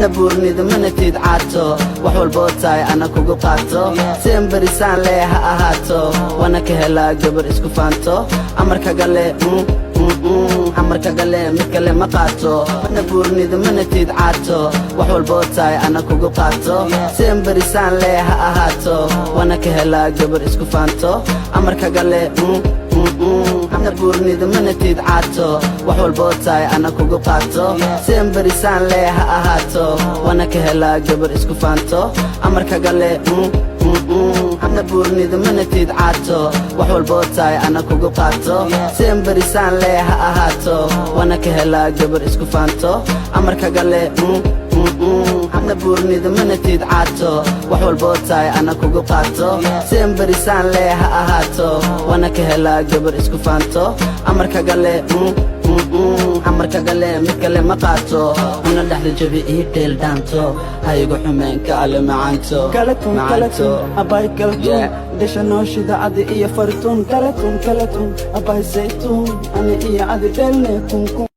Mana buurnida, mana tiid caato. Wax walboo tahay ana kugu qaato. Seen barisaan lee ha ahaato. Wana ka helaa gabar isku faanto. Amarkaga le, amarkaga le, mid kale ma qaato. Mana buurnida, mana tiid caato. Wax walboo tahay ana kugu qaato. Seen barisaan lee ha ahaato. Wana ka helaa gabar isku faanto. Amarkaga le, mana buurnida, mana tiid caato. Wax walboo tahay ana kugu qaato. Seen barisaan lee ha ahaato. Wana ka helaa gabar isku faanto. Amarkaga le, mana buurnida, mana tiid caato. Wax walboo tahay ana kugu qaato. Seen barisaan lee ha ahaato. Wana ka helaa gabar isku faanto. Amarkaga le, mana buurnida, mana tiid caato. Wax walboo tahay ana kugu qaato. Seen barisaan lee ha ahaato. Wana ka helaa gabar isku faanto. Amarkaga le, amarkaga le, mid kale ma qaato. Una dhexda jabi ii dheel dhaanto. Ha igu xumeen, kaale macaanto. Kalatun. Macaanto. Kalatun abay kaltun. Dhesha nooshida adi iyo fartun. Kalatun, kalatun abay saytuun. Ani iyo adi dhelne kun kun.